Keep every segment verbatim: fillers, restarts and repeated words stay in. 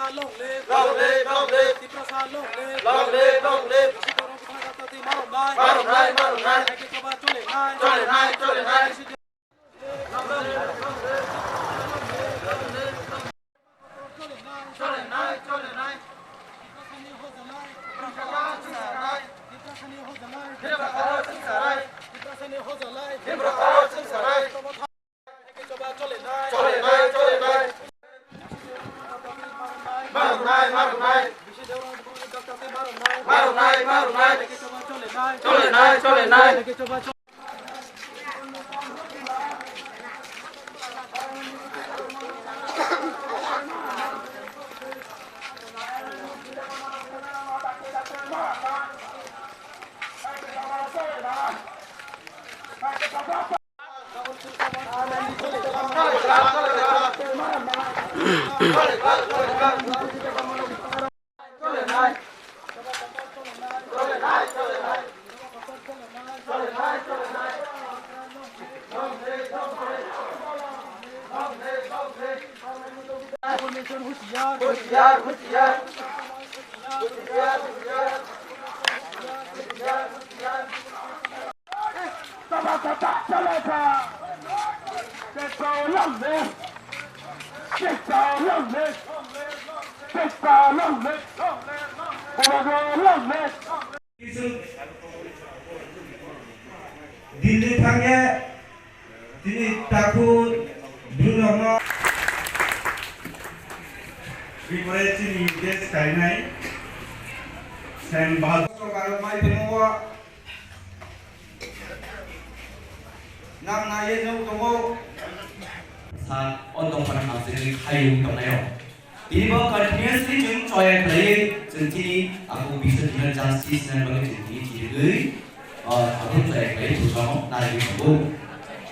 Long live, long live, long live. Tiprasa long live, long live, long live. Bisi borok bwthang rok twi maroknai, maroknai, maroknai. Haikhe choba cholenai, cholenai, cholenai. Delhi thangya tini takhuk bwrwirokno. Bini pore chini guest kainai Sen Bahadur. Sorkar mai tongo, nang naiye nung tongo. Sa o dopha ni hamsini khayu tongnai rok. Tini bo continuously chwng choya khlaiwi, chwng chini abo biswa justice nani bagwi chwng tini chirigwi, ah, abo choya khlaiwi thwngkamo narigwi tongo.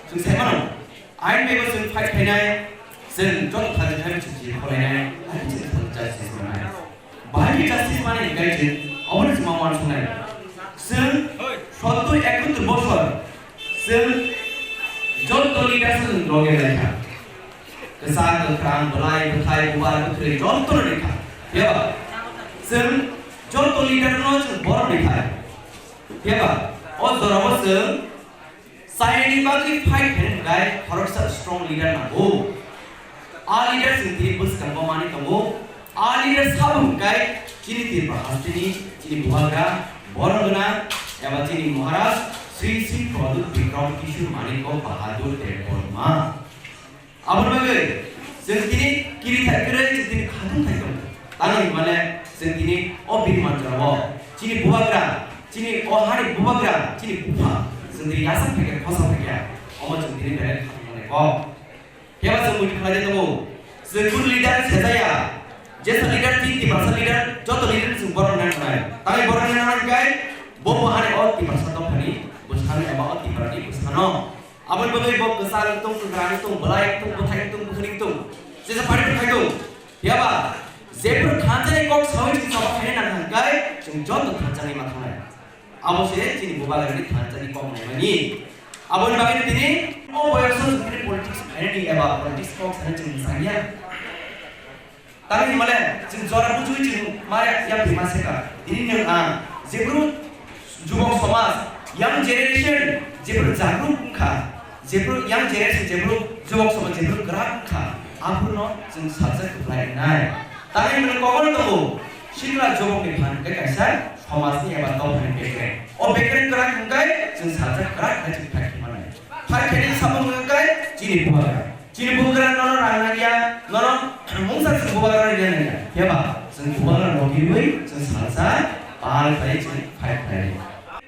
Chwng sai mano, ain bai bo chwng fight khainai, chwng joto thajak khlaiwi chwng chiri kholainai, ain chwng thajak justice manai. Bahai khe justice manai hinkhe chwng, aboni chwng ma uansuknai. Chwng sottur ekottur bosor, chwng joto leader chwng loge laikha. Kwchak, kwkhrang, bwlai, bwthai, bubar, bwthrwi jotono rikha. Phiya ba? Chwng joto leader no chwng borok rikha. Phiya ba? O jorao chwng chayani bagwi fight khaina hwnkhe khoroksa strong leader nango. A leader chwng tini bwskango manwi tongo. A leader sabo hwnkhe chini Tripura hasteni chini bubagra borok gwnang eba chini Maharaj Sri Sri Pradyut Bikram Kishore Manik Bahadur Debbarma. Aboni bagwi chwng tini kiri thai kwrwi, chwng tini khatung thai tongo. Tamo hinmale chwng tini o bini manjora o chini bubagra, chini o hani bubagra, chini bupha, chwng tini yasak thai khe khosa thai khe, omo chwng tini belai khatung thai kok. Phiya ba chwng muitu khlai de tongo. Chwng kunu leader sejaya. Jesa leader, tini Tiprasa leader, joto leader chwng borok nang nai. Tamo borok nang nai kai, bo bo hani o Tiprasa dophani bwsano eba o Tiprani bwsano. Aboni bagwi bo kwchang wng tong, kwkhrang wng tong, bwlai wng tong, bwthai wng tong, bwkhwnwi wng tong, jesa party wng khai tong. Phiya ba, jephru thansa ni kok saui chwng choba khaina nang hwn kai, chwng joto thansa ni ma thangnai. Abo se chini bubagrani thansa ni kok naimani. Aboni bagwi tini o boyoso chwng tini politics phainani eba politics kok sanani chwng mwsangya. Tamni hwnmale chwng jora bujui chwng maya yapri ma seka. Tini nwng ang jephru jubok somaj, young generation jephru jagruk wngkha, jephru young generation jephru jubok somaj jephru kwrak wngkha, aphuru no chwng sajak kwplai wngnai. Tamni hwnmale kokno tongo, sikla jubok ni phan khe kaisa somaj ni eba dophani bekreng. O bekreng kwrak hwnkhe chwng sajak kwrak khe chwng phai khe manai. Phai khe ni samung hwnkhe chini bubagra. Chini bubagra nono rang nangya, nono mungsa chwng bubagra rang nangya. Phiya ba chwng bubagra no kirwi chwng salsa pal khlai chwng fight khlai.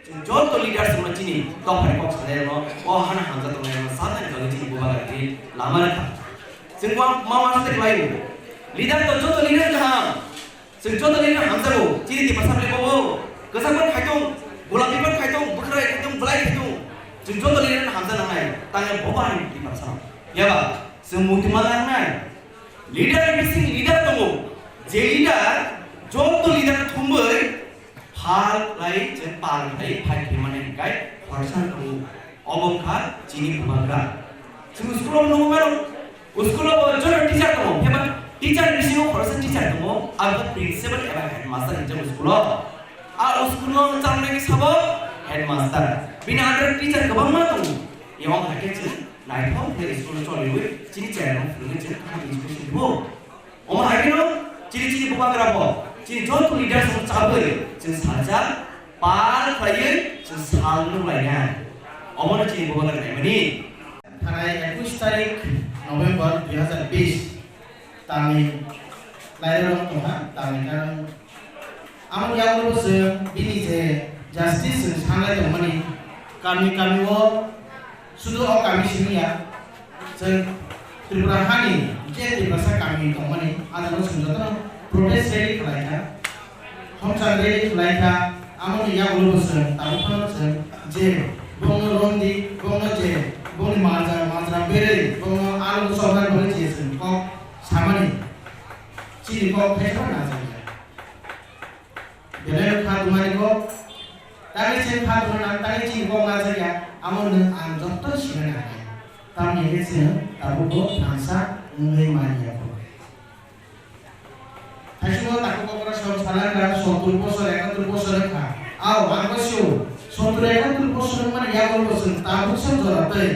Chwng joto leader chwng chini dophani kok sanai rokno, o hana hamjak tongnai rokno sanai bagwi chini bubagra ni lama rwkha. Chwng ma ma ma sai khlai. Leader to joto leader kaham. Chwng joto leader hamjago, chini Tiprasa ble bobo, kwchak bar khai tong, gulapi bar khai tong, bwkhwrai khai tong, bwlai khai tong. Chwng joto leader hamjak nangnai, tangya bobo ani Tiprasa. Phiya ba, chwng muitu ma nangnai. Leader bising leader tongo. Je leader, joto leader thumbai, phal lai, chwng pal lai, phai phimani kai, khorsa tongo. Obo wngkha chini bubagra. Chwng school-o nukgo mano, school-o bo joto teacher tongo, phiya ba teacher bisingo khoroksa teacher tongo, Abo principal eba headmaster hinjak school o. A school o chang nai sabo headmaster. Bini under teacher kwbangma tongo. Yong hakhe chwng naithok khe school o choliwi chini cherairok phwrwngwi chwng education bo. Omo hai kheno chini chini bubagra bo, chini joto leaders rok chabwi chwng sajak, pal khlaiwi chwng sal nuk lainai. Omono chini bubagra naimani. Thanai ekush tarik November dui hazar bish, tamni lairok tongkha, tamni karon Amo yagulo chwng bini je justice chwng sanglai tongmani, kami kami o sudu o kami simi ya, chwng Tripura hani je Tiprasa kami tongmani, adano chwng jotono protest rally khlai kha, homchang rally khlai kha, amoni yagulo bo chwng tabuk phano chwng je bongno romdi, bongno je bongni majra majra berwi, bongno alo sorkar boni je chwng kok samani, chini kok khaisa najakya. Belai kha dumani kok. Tangwi chini kha duma nang, tangwi chini kok najakya. Amo nwng ang joto sina nangnai. Tamni hwnkhe chwng tabukbo thansa wngwi manya kho. Thaisimo tabuk kokra song salangkha, sottur bosor, ekattur bosor wngkha. Ao, ang bo sio, sottur ekattur bosor wngmani yago bo chwng tabuksa jora tei.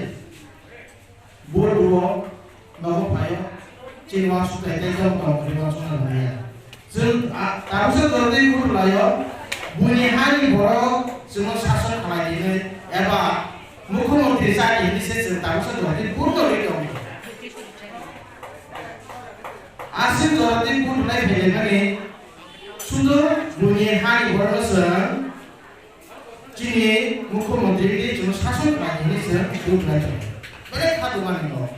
Bo duo nogo phaio, chini wansuk tai tei jabo tong phai wansuk na naiya. Chwng a-, tabuksa dortwi buthulaio, buini hani borok chwngno sason khlai hinwi eba mukhyamantri chati hinwi se chwng tabuksa dortwi buthulwi tongo. Aswk dortwi buthulai phailaimani sudu buini hani borokno chwng Chini mukhyamantri tei chwng sason khlai hinwi chwng tubunai tongo. Belai kha duma ni kok.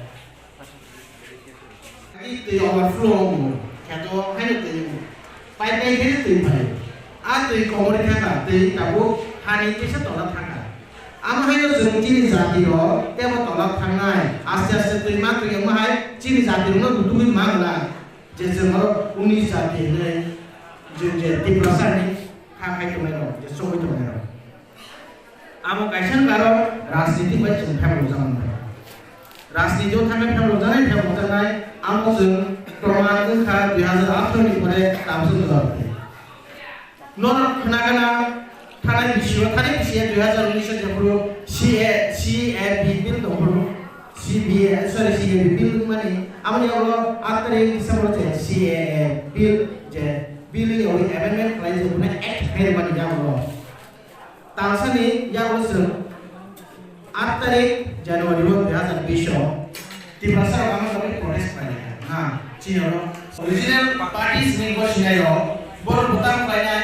Ani twi overflow wngo, kheto haino twi wngo. Pipe line khe twi phaio. A twi komorwi thangkha, twi tabuk hani kisa tola thangkha. Amo haino chwng chini jati rok tebo tola thangnai, aste aste twi ma twi wngma hai chini jati rokno dudugwi ma glak. Je chwng oro unis jati hinwi chwng je Tiprasa ni kha khai tongnai rok, je chongwi tongnai rok. Amo kaisa karon rajniti bai chwng phemlok jagwi mano. Rajniti o thangwi phemlok janai, phemlok janai, amo chwng proman wngkha dui hazar atharo ni pore tabuksa jora rwdi. Norok khna gana thanai bisi o, thanai bisi o dui hazar unis o jephuru C A, C A B bill tongphuru, C B A, sorry, C A B bill mani, amoni yago aat tarik December je C A A bill je bill yawi amendment khlai je buna act khlai mani yago. Tangsani yago chwng aat tarik January o dui hazar bish o Tiprasa rok amo bagwi protest khlaikha. Ha, chini oro original party sini bo sinai rok, borok bwtang khlainai,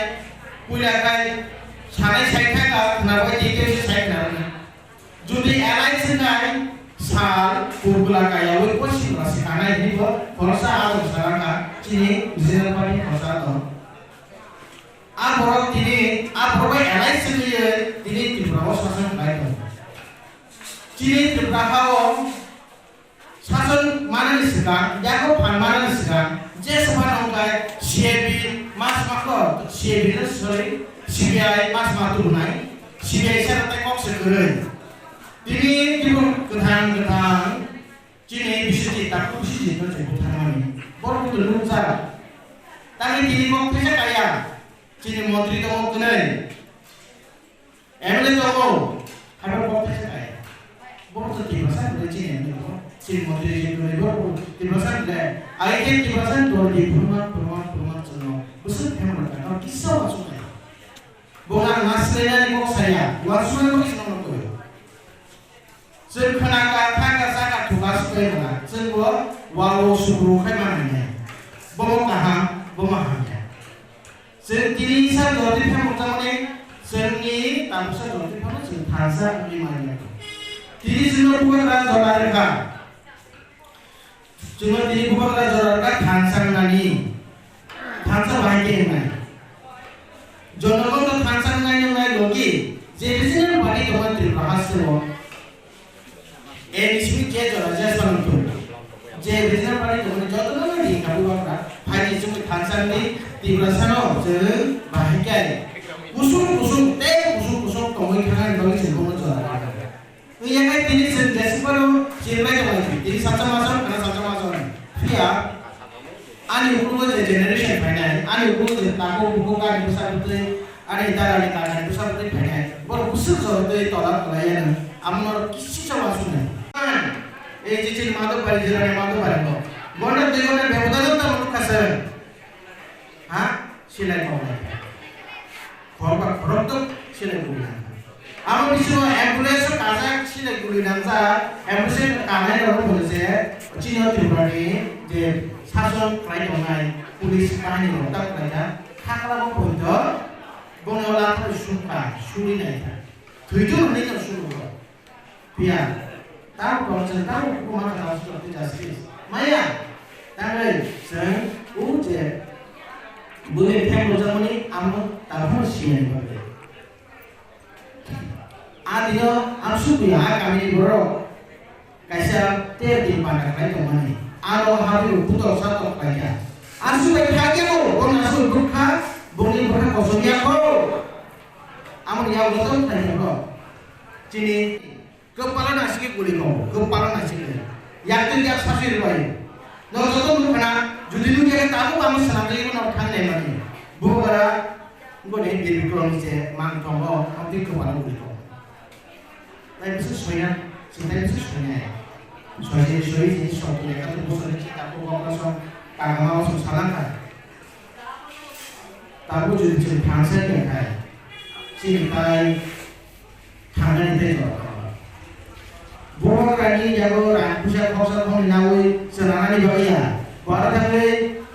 puila khai sanai sai kha ka khna bai tei tei sai khna rwna. Jodi alliance khai sal purgula kaya wi poschim rasi kanai hinwi bo khoroksa adong sara kha chini original party khoroksa adong. A borok tini, a borok bai alliance wngwi tini Tripura o sason khlai tongo. Chini Tripura ha o sason manani swkang, yago phan manani swkang, je swkang wngkha C A B mas ma ko, C A B no sorry, C B I mas ma tubunai, C B I sara tei kok se kwrwi. Tini tibuk kwthang kwthang Chini bisiti takhuk bisiti no se butharmani. Borok bo nukjak. Tangwi tini kok thaisa kaya. Chini montri tongo kwnwi. M L A tongo. Habo kok thaisa kaya. Borok to Tiprasa hwnwi chini M L A tongo. Chini montri je kwnwi borok bo Tiprasa hwnwi. Ai khe Tiprasa dol di phurman, phurman, phurman chwngno. Bwswk phemrok kha. Kisa wansuk kaya. Bo ang ma swlainani kok saya. Wansuknani kok swnamno koi. Chwng khna ka, kha ka, sa ka, thu ka, swbai rwna. Chwng bo walo sukru khai ma nai nai. Bomo kaham, bomo hamya. Chwng tini sa jodi phemuk tamani, chwngni tabuksa jodi phano chwng thansa wngwi manya. Tini chwngno bubagra jora rwkha. Chwngno tini bubagra jora rwkha thansa wngnani. Thansa bahai khe wngnai. Jonogon no thansa wngnai wngnai logi je regional party tongo Tripura hasteo. A B C je jora je song tu. Je regional party tongo jotono no ri kha bubagra. Phai ni chwngno thansa wngwi Tiprasano chwng bahai khe. Kusung kusung tei kusung kusung tongwi thangani bagwi chwng bono jora rwkha. Wngya khe tini chwng jeswk phano chiriklai tonglai, tini salsa mason, khana salsa mason. Phiya a Ani ukulogo je generation phainai, ani ukulogo je tabuk bukung gari bwsa bwtwi, ani dara ni kagari bwsa bwtwi phainai, borok bwswk jorotwi tola kwlaiya nw, amo norok kisi sa uansuknai. Ei je chini Madhobari, jera ni Madhobari bo, bono twi bono bebodalo tamo nukha se. Ha? Silai tongnai. Khorokba khoroktok silai guli nang. Abo bisingo ambulance o kajak silai guli nangjak, ambulance o kanai rok bujo je chini o Tripura ni je sason khlai tongnai police bahini rok tak khlaijak, khakla bo poito bongni o lathar sukha, suri naikha. Thwitu hwnwi no suru. Phiya, tamo tongsa, tamo kuma kana sutok ti justice. Maya, tangrai, seng, u je, bwlwi thang rwjakmani amo tabukno siyani bagwi. A dino ang sukwi ha kamini borok kaisa ter din panda khlai tongmani. Aro habwi putok sa tok khlaikha. Aswk bai kha kebo, bono aswk bwkha, bongni bwkha kosom ya kho. Amoni yago joto khlai tongkho. Chini Kwpalo naisingwi guli tongo, kwpalo naisingwi. Yaktwi yak saswi rwbaio. No joto nukha na, jodi nukya khe tabuk ang swnamjagwi no thang naimani. Bubagra, boni Birbikromni je mang tongo, amtwi kwpalo guli tongo. Tai bwswk soina, chwng tai bwswk soina ya. Soisini soi, chini sotto ekatur bosor ni chini tabuk Bubagra song, kagama song salangkha. Tabuk jodi chwng thangsa ya khai, chini tai Thangnani tei jora thango. Bubagrani yago rang puisa khorsa khorni nawi chwranani bagwi ya. Bara thangwi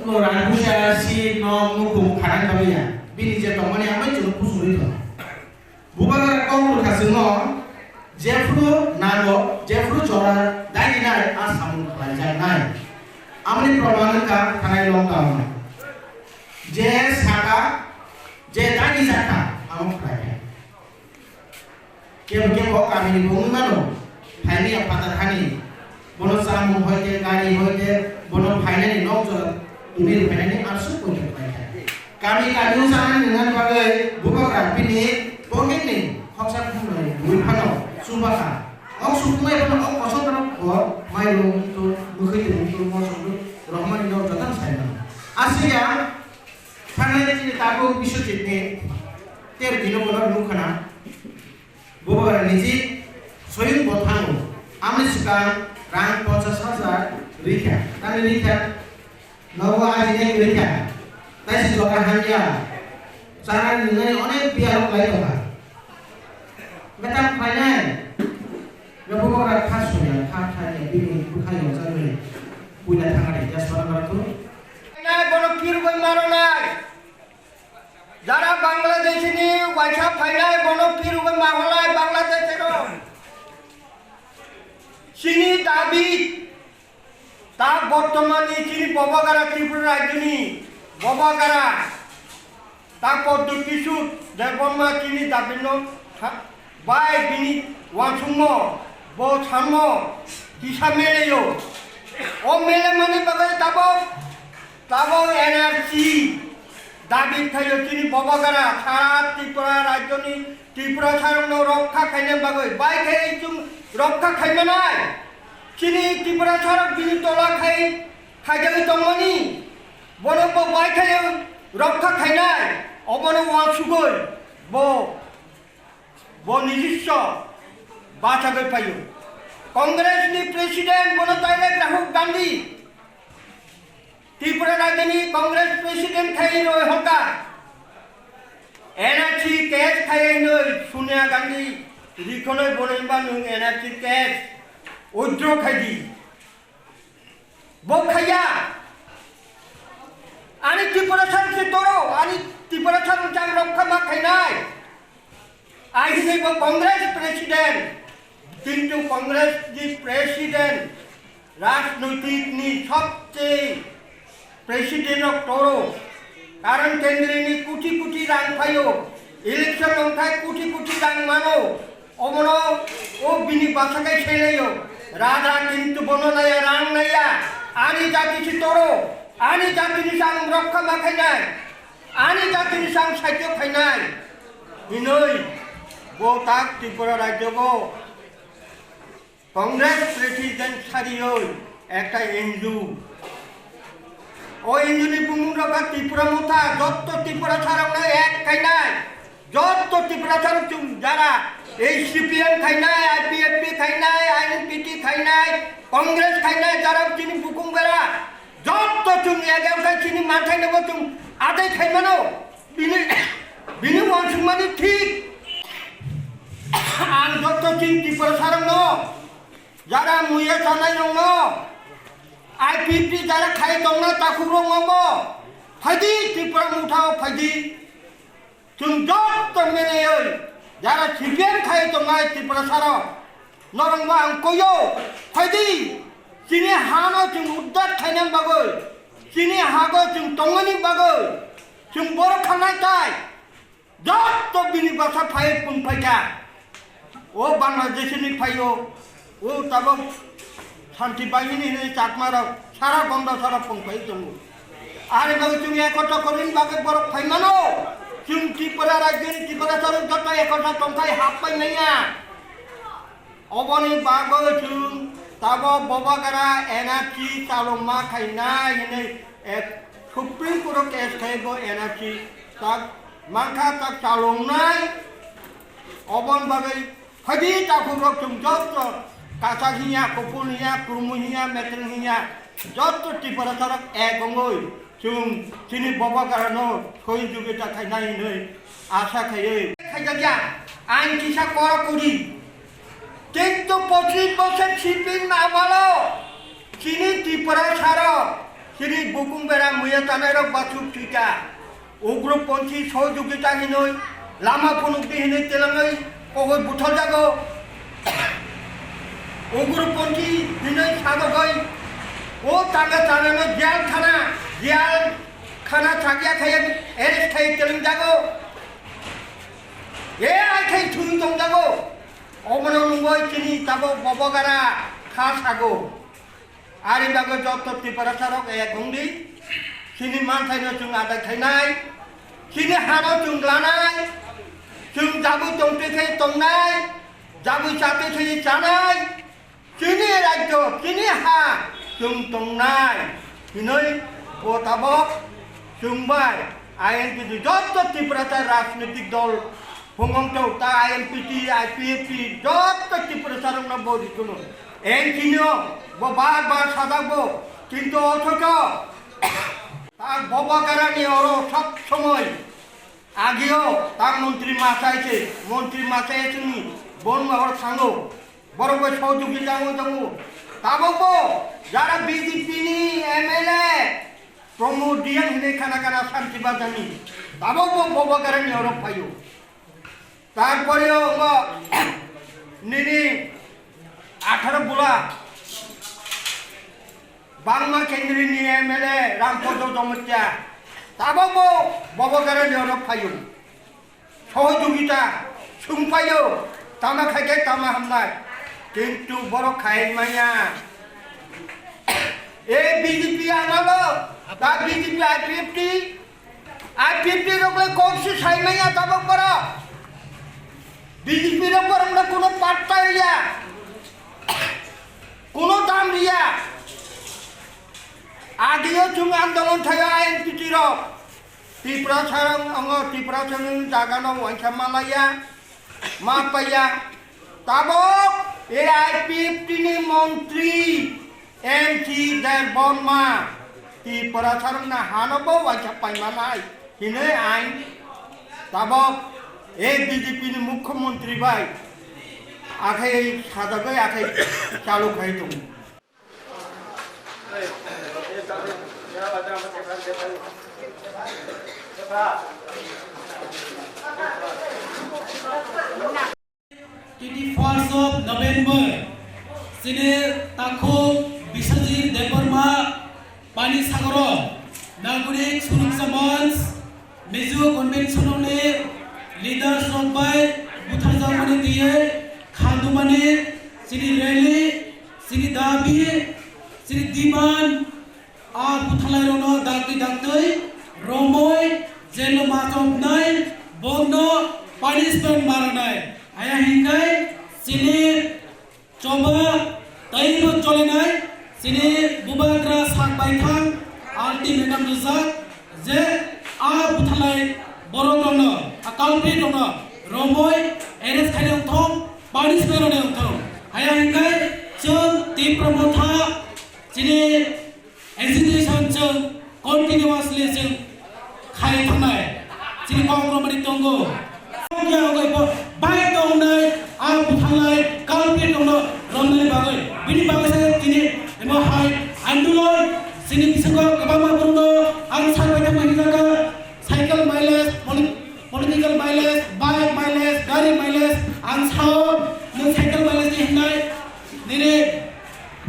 no rang puisa si nok nukhung khanani bagwi ya. Bini je tongmani amai chwng kusurwi tongo. Bubagra kok rwkha chwngno jephru nango, jephru jora daginai a samung khlaijaknai. Amoni proman wngkha thanai lockdown. Je saka, je dagi jakha, amo khlaikha. Kebo kebo o kamini bo wngwi mano, phaini ya phatar hani, bono chamung hoi khe, gari hoi khe, bono phainani nok jora tubui rw phainani aswk poito khlai kha. Kami kami o chanani nwngnani bagwi bubagra bini pocket ni khoksa khumnwi bui phano chuba kha. Ok sukmai phano ok kosok rok bo mairung to, mwkhwi tong to, mosok to, rohmani nok jotono sai mano. Aswk ya, Thangnai chini tabuk Biswajit ni ter dino bono nukha na. Bubagra niji soyung bo thango. Amni swkang rang ponchas hajar rikha. Tani rikha. Nogo ajine rikha. Taisi jora hamya. Chanani nungnani onek biya rok lai tongkha. Betam khlainai. Nabo bogra kha soya, kha kha ya, bini bwkha yongjaknai. Puila thangari, just one number two. Nai bono kirgoi maronai. Jara Bangladesh ni waisa phainai, bono kirgoi maholai Bangladesh ro. Chini dabi Ta bortomani chini Bobagara Tripura rajyoni Bobagara ta Pradyot Kishore Debbarma chini dabino tha-, bai bini wansukmo bo sanmo kisa meleyo. O melemani bagwi tabok, tabok N R C dabi thaio chini Bobagara sara Tripura rajyoni Tripura sarokno rokha khaina bagwi, bai khe chwng rokha khaimanai. Chini Tripura sarok bini tola khai khaijagwi tongmani, bono bo bai khe rokha khainai, obono uansugwi bo, bo nijiswa bachagwi phaio. Congress ni president bono direct Rahul Gandhi, Tripura rajyoni Congress president khai roi hoka. N R C case khai noi Sonia Gandhi rikhonoi bono imba nung N R C case withdraw khai di. Bo khaiya. Ani Tripura sarok se toro, ani Tripura sarok jang rokha ma khainai. Ai hinwi bo Congress president, kintu Congress ni president, rajnoitik ni sobche president rok toro. Karon kendri ni kuti kuti rang phaio, election ongthai kuti kuti rang mano. Omono o bini basa kai selaio. Raja kintu bono naya, rang naya. Ani jati si toro, ani jati ni sang rokha ma khainai, ani jati ni sang saityo khainai. Hinoi bo tak Tripura rajyo bo Congress president sarioi ekta N G O O injuni bumung rok kha Tipra Motha, jotto Tiprasa rok no ek khainai, jotto Tiprasa rok chwng jara, ei C P M khainai, I P F T khainai, I N P T khainai, Congress khainai, jara chini bukung bera, jotto chwng ek wngkha chini manthai no bo chwng adai khaimano, bini, bini uansukmani thik. Ang jotto chini Tiprasa rok no, jara muya sanai rok no, I P F T jara khai tongna takhuk rok no bo, phaidi Tipra Motha o phaidi. Chwng jotto meleoi, jara C P M khai tongnai Tiprasa rok, norok bo ang koio, phaidi, chini ha no chwng uddar khainani bagwi, chini ha go chwng tongmani bagwi, chwng borok khanai tai, jotto bini bwsa phai pung phaikha. O Bangladesh ni phaio, o tabok Santi Bahini hinwi Chakma rok sara Gonda sara pung phai tongo. Ari bagwi chwng ekotro korini bagwi borok phai mano. Chwng Tripura rajyoni Tiprasa rok joto ekotro tongkhai hap pai manya. Oboni bagwi chwng tabok Bobagara N R C chalokma khainai hinwi ek Supreme Court o case khai bo N R C tak mankha tak chaloknai. Oboni bagwi phaidi takhuk rok chwng jotto kasak hiya, kupul hiya, kurmu hiya, metreng hiya, jotto Tiprasa rok ek wngwi chwng chini Bobagara no sohijogita khainai hinwi asa khaiwi. Khaijakya, ang kisa kora kuri. Kintu pochis bosor sipin amalo chini Tiprasa rok, chini bukung bera muya tanai rok bachuk chuita. Ugroponthi sohojogita hinwi lama phunukdi hinwi telengwi kogoi butharjago. Ugroponthi hinwi sadogoi o tanga tanano jel khana, jel khana chakya khaiya arrest khai telengjago. E ai khai thwi tongjago. Omono nungoi chini tabok Bobagara kha sago. Ari bagwi jotto Tiprasa rok ek wngdi. Chini manthaino chwng adai khainai. Chini hano chwng lanai. Chwng jabwi tongtwi khe tongnai. Jabwi chatwi khe chanai. Chini rajyo, chini ha chwng tongnai. Hinoi bo tabok chwng bai I N P T jotto Tiprasa rajnitik dol phungong tong ta I N P T, I P F T jotto Tiprasa rokno bo rikunu. Engkhinio bo bar bar sajak bo, kintu othocho ta Bobagarani oro sob somoi agio ta montri machai se, montri machai se ni bon ma oro thango. Borok bai sohojogita wngwi tongo. Tabok bo jara B J P ni M L A Pramod Reang hinwi khana khana Santi Bazar ni. Tabok bo Bobagarani oro phaio. Tarpore o bo nini atharo bula Bangma kendri ni M L A Rampodo Jamatia. Tabok bo Bobagarani oro phaio. Sohojogita sungpaio, tama khaikhe tama hamnai, kintu borok khai manya. E B J P amalo, ta B J P I P F T, I P F T rok le kok se sai manya tabok borok. B J P rok borok no kuno patta ya, kuno dam riya. Agio chwng andolon thaio I N P T rok. Tiprasa rok, ongo Tiprasa ni jaga no waisa malaya, ma paya. Tabok A I P F T ni montri M C Debbarma Tiprasa rok na hano bo waisa paimanai hinoi ain tabok A B J P ni mukhyamantri bai akhai sajagoi akhai chalu khai tongo. Twenty first of November, chini takhuk Biswajit Debbarma Panisagaro Nagorik Suruksa Manch Mizo Convention ni leaders rok bai butharjakmani twiwi khandumani chini rally, chini dabi, chini demand, a butharlairokno daktwi daktwi romwi jail-o ma chobnai, bokno punishment ma rwnai. Aya hinkhai chini choba teibo cholinai, chini bubagra sak baithang Ultimatum rijak je a butharnai borok rokno, a culprit rokno romwi arrest khaina wngthong, punishment rwna wngthong. Haya hwnkhe chwng Tipra Motha chini agitation chwng continuously chwng khai thangnai. Chini kok romani tongo. Kya hwnkhe bo bai tongnai, a butharnai culprit rokno romnani bagwi. Bini bagwi se chini emo hai andolon chini bisingo kwbangma borokno ang sai bai thangma hwnjak kha. Cycle mileage, poli-, political mileage, bike mileage, gari mileage, ang sao nwng cycle mileage ni hwnai, nini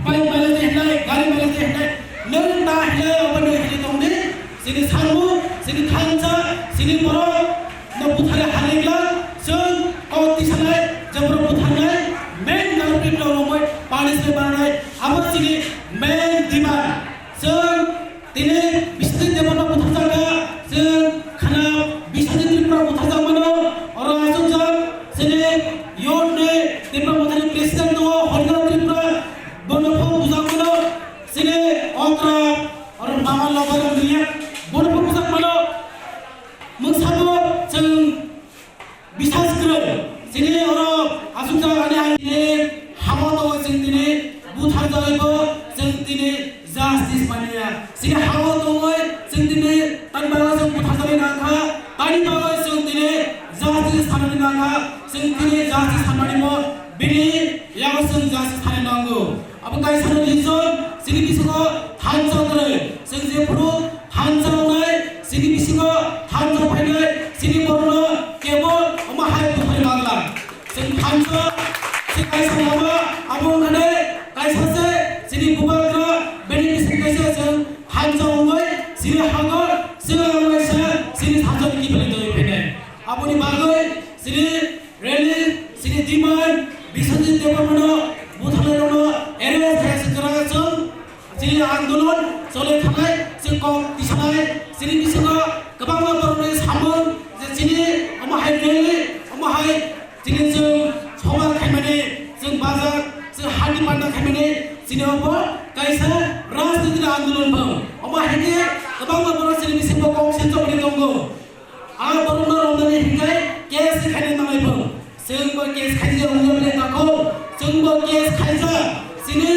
bike mileage ni hwnai, gari mileage ni hwnai, nwng ta hwnai, obo nwng hwnwi tongdi, chini samung, chini thansa, chini borok no buthari haliglak, chwng kok tisanai, je borok butharnai, main culprit no romwi punishment manai, abo chini main demand, chwng Tini Biswajit Debbarma butharjak kha, chwng khana Biswajit Tripura butharjak mano, oro achukjak, chini youth ni Tripura Mothani president tongo, Harindra Tripura, bono pho bujak mano, chini okra, oro mama lobar wngya, bono pho bujak mano, mwsabo chwng Bisas kwrwi, chini oro asukjak ani hai tini hamo tongo chwng tini butharjagwibo chwng tini justice manya. Chini hamo tongwi chwng tini tani bagwi chwng butharjagwi nangkha, tani bagwi chwng tini justice sanani nangkha, chwng tini justice sanani bo bini yago chwng justice sanani nango. Abo kaisa no reason, chini bisingo thansa kwrwi. Chwng jephuru thansa wngnai, chini bisingo thansa phainai, chini borokno kebo omo hai buthai manla. Chwng thansa se kaisa lama, abo wngkha de kaisa se chini bubagra, bini bising kaisa chwng thansa wngwi chini hagor, chwng wngwi se chini thansa ni kiphilwi tongwi phainai. Aboni bagwi chini Rally, chini demand, Biswajit Debbarmano butharnairokno arrest khaina se kwrak chwng, chini andolon choli thanai, chwng kok tisanai, chini bisingo kwbangma borokni samung, je chini omo hai rally, omo hai chini chwng sobar khaimani, chwng bazar, chwng hati panda khaimani, chini obo kaisa rajniti andolon bw. Omo hai khe kwbangma borok chini bisingo kok se chobani tongo. Ang borokno romnani hinkhai case khaina nangnai phung. Chwng bo case khaijak wngya bini takhuk. Chwng bo case khaijak. Chini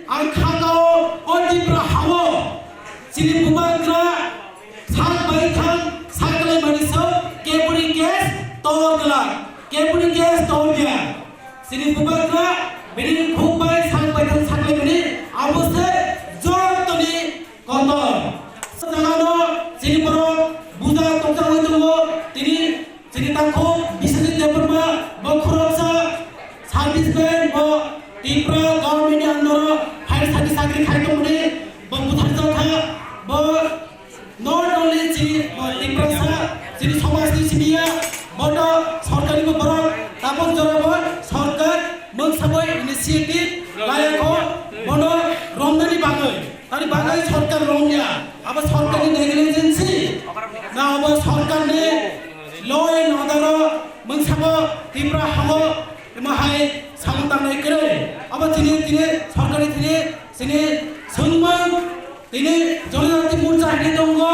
ang khakao o Tipra hao. Chini bubagra sak bai thang sak kalai mani sok keburi case tor glak. Keburi case tor ya. Chini bubagra bini khuk bai sak bai thang sak kalai mani abo se jotoni kotor. Jagano chini borok buja tokjagwi tongo. Tini chini takhuk Biswajit Debbarma bo khoroksa serviceman bo Tipra government ni under o higher study chakri khai tongmani bo butharjak kha. Bo not only chini bo Tiprasa chini somaj ni simi ya bono sorkar ni bo borok tabuk jora bo sorkar mungsa bo initiative laya kho bono romnani bagwi. Tani bagwi sorkar romya, abo sorkarni negligence, na abo sorkarni law and order o mungsa bo Tipra hao emo hai samung tangnai kwrwi. Abo chini, chini sorkarni chini, chini swngmung, chini Jonojati Morcha hinwi tongo,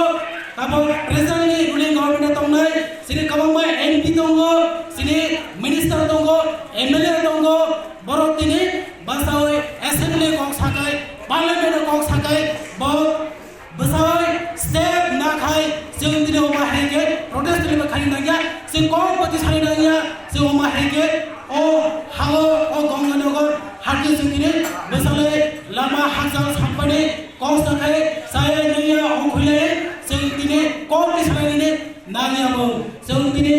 abo presently ruling government o tongnai, chini kwbangma M P tongo, chini minister tongo, M L A tongo, borok tini bwsai assembly kok sakai, parliament kok sakai, bo bwsai step nakhai, chwng tini omo hai khe protest rally khai nangya, chwng kok bati sai nangya, chwng omo hai khe o hao o Ganganagar hati chwng tini bwsai lama hakjal sampani kok sakai, saya nungya o khuilai, chwng tini kok ni sai nini nangya bo, chwng tini